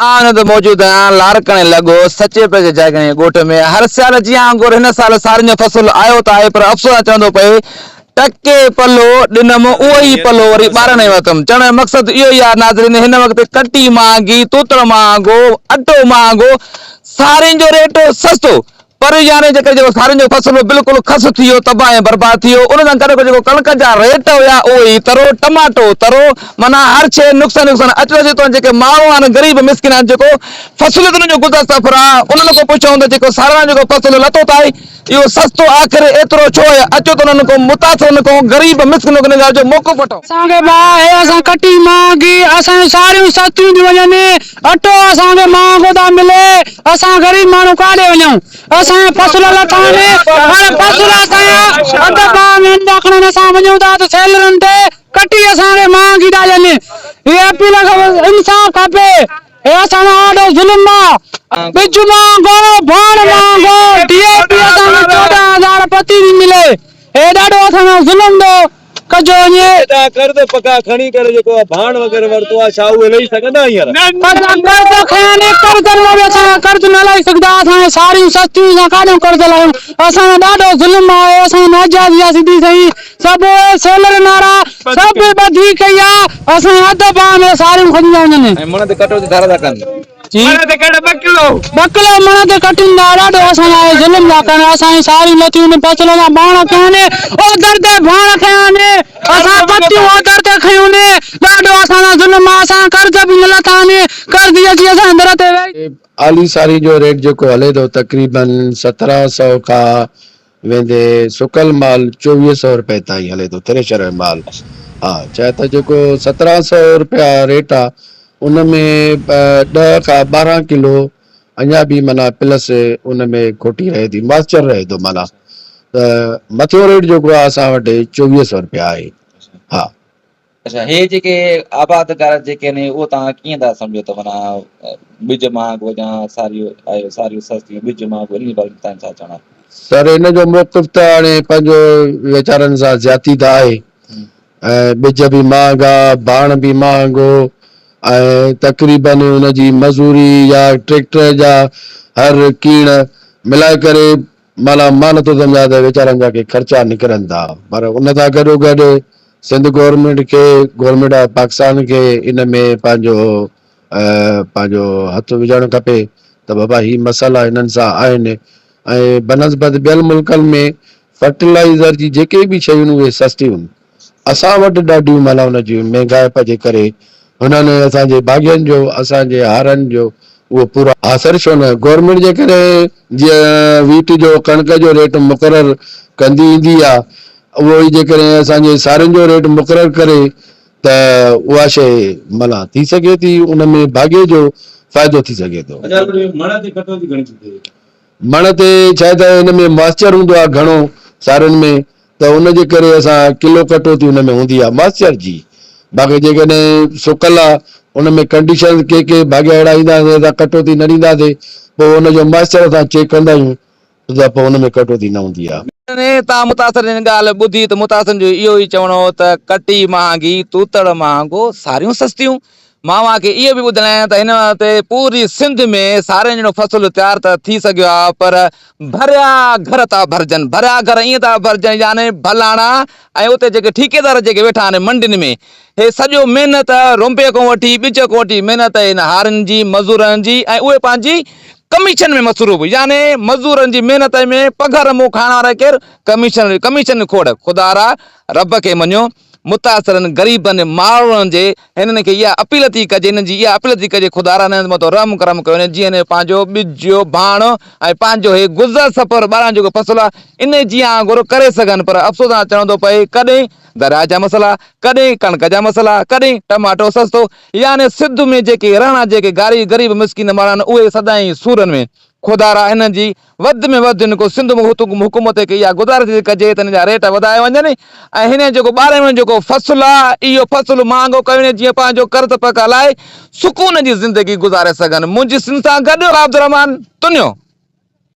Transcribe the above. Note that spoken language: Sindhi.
آئون ته موجود آهيان لاڙڪاڻي لڳو سچي پيء جي جاگيراڻي ڳوٺ ۾. هر سال جيان وانگر هن سال سارين جو فصل آيو ته آهي پر افسوس سان چوندو پئي ٽڪي پلو ڏنم اهو ئي پلو وري ٻارڻ ۾ ورتم. چوڻ جو مقصد اهو ئي آهي ناظرين هن وقت ڪٽي مهانگي، توتڙ مهانگو، اٽو مهانگو، سارين جو ريٽ سستو پر يعني جيڪر جيڪو سارين جو فصل هو بلڪل خس ٿي ويو، تباهه ۽ برباد ٿي ويو، ان سان گڏوگڏ جيڪو ڪڻڪ جا ريٽ هيا اهي ئي ترو، ٽماٽو ترو، معنيٰ هر شيء نقصان ئي نقصان، اچ رسي تون جيڪي ماڻهو آهن غريب مسڪين آهن جيڪو فصل تي انهن جو گذر سفر آهي انهن کان پڇون ته جيڪو سارين جو جيڪو فصل لٿو ته آهي اهو سستو آخر ايترو ڇو آهي اچو ته انهن کان متاثرن کان غريب مسڪينن کان ان ڳالهه جو موقف وٺون. اسان کي باهه آهي اسان ڪٽي مهانگي اسان جون ساريون سستيون ٿيون وڃن اٽو اسان کي مهانگو ٿا ملي اسان غريب ماڻهو ڪاڏي وڃون اسان جا فصل لٿا آهن هاڻي فصل اسان جا اڌ پاء ۾ انڊا کڻن اسان وڃون ٿا ته سيلرن تي ڪٽي اسان کي مهانگي ٿا ڏين هي اپيل انصاف کپي هي اسان سان ڏاڍو ظلم آ ٻج مهانگو ڀاڻ مهانگو ڊي اي پي اسان کي 14000 پتي ٿي ملي هي ڏاڍو اسان سان ظلم ٿو ڪجو وڃي. تان قرض پکا کڻي ڪري جيڪو آ ڀاڻ وغيره ورتو آ ڇا اهي لهي سگهندا هينئر؟ اسان قرض کنيا ني قرضن مان به اسان قرض نه لهي سگهندا اسان جون ساريون سستيون اسان ڪاڏيون قرض لاهيون اسان سان ڏاڍو ظلم آهي اسان سان ناجائزي آ سڌي سئين سڀ اهي سيلرن وارا سڀ ٻڌي ڪئي آ اسان جا اڌ پاء ۾ ساريون کڄي ٿا وڃن. ۽ مڻ تي ڪٽوتي ڌار ٿا ڪن. مڻ تي ڪٽ ٻه ڪلو. ٻه ڪلو مڻ تي ڪٽين ٿا ڏاڍو اسان سان ظلم ٿا ڪن اسان جون ساريون لٿيون آهن فصل اسان ڀاڻ کنيا آهن اوڌر تي ڀاڻ کنيا آهن اسان پتيون اوڌر تي کنيون آهن ڏاڍو اسان سان ظلم آهي اسان جا قرض به نه لٿا آهن قرض اچي اسان جي در تي ويهي. آلي ساري جو ريٽ جيڪو هلي ٿو تقريبن 17 سئو کان ويندي سڪل مال 24 سئو رپئي تائين هلي ٿو ٿريشر جو مال ها چاهي ته جيڪو 17 سئو رپيا ريٽ آ ان ۾ 10 کان 12 ڪلو اڃا به معنيٰ پلس ان ۾ کوٽي رهي ٿي ماسچر رهي ٿو معنيٰ ته مٿيون ريٽ جيڪو آ اسان وٽ 24 سئو رپيا آهي ها. اڇا هي جيڪي آبادگار جيڪي آهن اهو توهان ڪيئن ٿا سمجهو ته معنيٰ ٻج مهانگو يا ساريون آيو ساريون سستيون ٻج مهانگو انهي باري ۾ توهان ڇا چوڻ آهي. سر ان جو موقف ته هاڻي پنهنجو ويچارن سان زيادتي ته آهي ۽ ٻج به مهانگا ڀاڻ به مهانگو ۽ تقريبن ان جي مزوري يا ٽريڪٽر جا هر ڪيڻ ملائي ڪري معنيٰ مان نٿو سمجهان ته ويچارن جا ڪي خرچا نڪرن ٿا پر ان سان گڏو گڏ سنڌ گورنمينٽ کي گورنمينٽ آف پاڪستان کي ان ۾ پنهنجو پنهنجو هٿ وجهڻ کپي ته بابا هي مسئلا هنن سان آهن ۽ بنسبت ٻين ملڪن ۾ فرٽيلائزر جي جيڪي به شيون اهي سستيون اسان وٽ ڏاڍيون معنيٰ ان جي مهنگائپ جي ڪري هنن اسان جي باغين جو اسان جي هارن جو اهو پورو ها سر ڇو نه گورنمينٽ جيڪڏهن جيئن ويٽ جو ڪڻڪ جو ريٽ مقرر ڪندي ايندي آ اهو ئي جيڪڏهن اسان جي سارين جو ريٽ مقرر ڪري ته اها شيء معنيٰ ٿي سگهي ٿي ان ۾ باغي جو فائدو ٿي سگهي ٿو. مڻ تي ڪٽوتي گهڻي ٿي ٿئي؟ مڻ تي ڇا ته ان ۾ موئسچر هوندو آهي گهڻو سارين ۾ ته ان جي ڪري اسان ڪلو ڪٽوتي ان ۾ هوندي آهي موئسچر جي باقي جيڪڏهن سڪل آهي ان ۾ ڪنڊيشن ڪي ڪي ڀاڳيا اهڙا ايندا آهن اسان ڪٽوتي نه ڏينداسي پوء ان جو موئسچر اسان چيڪ ڪندا آهيون ته پوء ان ۾ ڪٽوتي نه هوندي آهي. تان متاثرين جي ڳالهه ٻڌي ته متاثرين جو اهو ئي چوڻ هو ته ڪٽي مهانگي، توتڙ مهانگو، ساريون سستيون. مان اوهان کي اهو به ٻڌايان ته هن وقت پوري سنڌ ۾ سارين جو فصل تيار ته ٿي سگهيو آهي پر ڀريا گهر ٿا ڀرجن، ڀريا گهر ائين ٿا ڀرجن يعني ڀلاڻا ۽ اتي جيڪي ٺيڪيدار جيڪي ويٺا آهن منڊين ۾ هي سڄو محنت رونبي کان وٺي ٻج کان وٺي محنت هن هارين جي مزورن جي ۽ اهي پنهنجي ڪميشن ۾ مصروف يعني مزورن جي محنت ۾ پگهر منهن کائڻ وارا ڪير ڪميشن ڪميشن کوڙ خدارا رب کي مڃو متاثرن غريبن ماڻهن جي هنن کي اها اپيل ٿي ڪجي هنن جي اها اپيل ٿي ڪجي خدارا هنن مٿان رحم ڪرم ڪيو وڃي جيئن هن پنهنجو ٻج ڀاڻ ۽ پنهنجو هي گذر سفر ٻارن جو جيڪو فصل آهي ان جيان وانگر ڪري سگهن پر افسوس سان چوڻو ٿو پئي ڪڏهن درياء جا مسئلا ڪڏهن ڪڻڪ جا مسئلا ڪڏهن ٽماٽو سستو يعني سنڌ ۾ جيڪي رهڻا جيڪي غاري غريب مسڪين ماڻهو آهن اهي سدائين سورن ۾ خدارا انهن جي وڌ ۾ وڌ هن ڪو سنڌ حڪومت کي اها گذارش ٿي ڪجي ته هن جا ريٽ وڌايا وڃن ۽ هن جيڪو ٻارهين مهيني جيڪو فصل آهي اهو فصل مهانگو ڪيو وڃي جيئن پنهنجو قرض پڪ هلائي سڪون جي زندگي گذاري سگهن منهنجي سنڌ سان گڏ عبدالرحمان تنيو.